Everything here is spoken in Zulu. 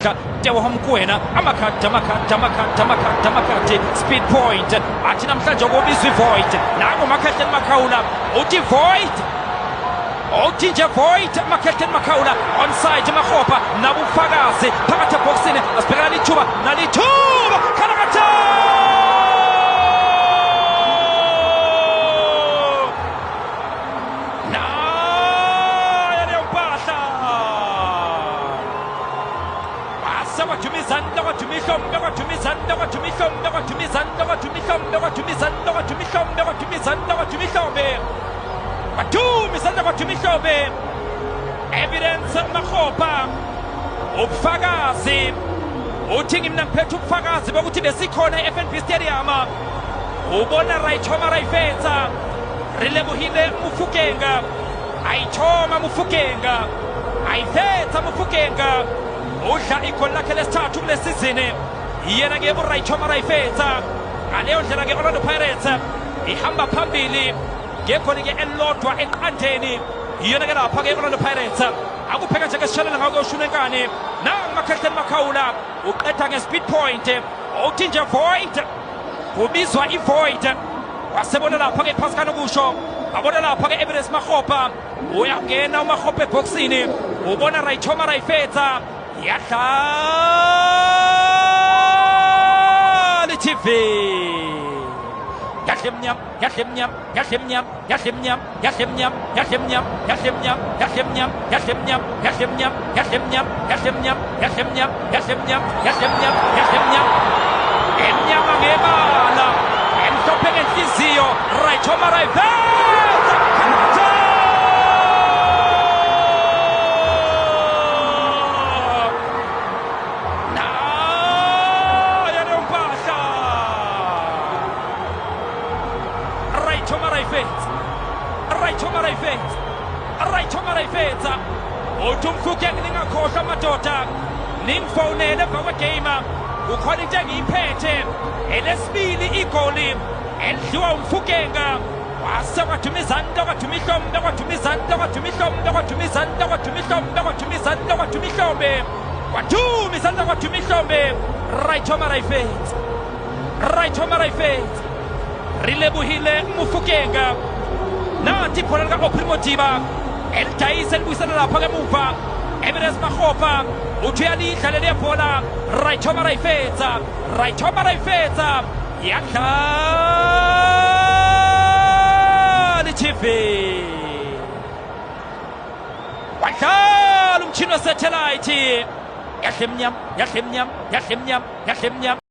Teboho Mokoena, amakhadi, amakhadi, amakhadi, amakhadi, amakhadi, speed point. Athi namhlanje kubizwa ivoid. Nangu Makhehleni Makhaula uthi void, uthi nje void. Makhehleni Makhaula onside, Makgopa nabufakazi phakathi ebhokisini. Asibhekana lithuba, nalithuba khalakatha. Nayo leyo mpahla. Wase kwaduma izandla, kwaduma ihlombe, kwaduma izandla, kwaduma ihlombe, kwaduma izandla, kwaduma ihlombe, kwaduma izandla, kwaduma ihlombe, kwaduma izandla, kwaduma ihlombe, kwaduma izandla, kwaduma ihlombe. Evidence Makgopa, ubufakazi, uthi ngimna ngiphethe ubufakazi bokuthi besikhona e-FNB Stadium. Ubona rayithoma rayifetsa. Relebohile Mofokeng, ayithoma Mofokeng, ayifetsa Mofokeng, udla igoli lakhe lesithathu kule sizini. Yena ke urayithoma rayifetsa. Ngaleyo ndlela ke Orlando Pirates ihamba phambili ngegoli ke elilodwa eqandeni. Iyona ke lapha ke Orlando Pirates. Akupheka nje ke sishalela ngako ushune nkani. Nangu Makhehleni Makhaula uqeda nge-speed point, uthi nje void, kubizwa i-void. Wasebona lapha ke phasi kanokusho, abona lapha ke Evidence Makgopa, uyangena uMakgopa ebhokisini, ubona rayithoma rayifetsa, yadlala i-TV, yadla emnyama, yadla emnyama, yadla emnyama, yadla emnyama, yadla emnyama, yadla emnyama, yadla emnyama, yadla emnyama, yadla emnyama, yadla emnyama, yadla emnyama, yadla emnyama, yadla emnyama, yadla emnyama, yadla emnyama, yadla emnyama, emnyama ngebala, emhlophe ngenhliziyo. Rayithoma rayiveza. Nayo leyo mpahla. Rayithoma rayifetsa, rayithoma rayifetsa, rayithoma rayifetsa. Uthi uMofokeng, ningakhohlwa amadoda, ningifonele emva kwegame, kukhona into engiyiphethe. Elesibili igoli elidliwa uMofokeng. Wase kwaduma izandla, kwaduma ihlombe, kwaduma izandla, kwaduma ihlombe, kwaduma izandla, kwaduma ihlombe, kwaduma izandla, kwaduma ihlombe, kwaduma izandla, kwaduma ihlombe. Rayithoma rayifetsa, rayithoma rayifetsa. Relebohile Mofokeng. Nathi ibhola lika-Aubrey Modiba elidayisa, elibuyisela lapha ngemuva. Evidence Makgopa uthi uyalidla leli bhola. Rayithoma rayifetsa, rayithoma rayifetsa, yadlala i-TV, wadlala umtshini wesatellite, yadla emnyama, yadla emnyama, yadla emnyama, yadla emnyama.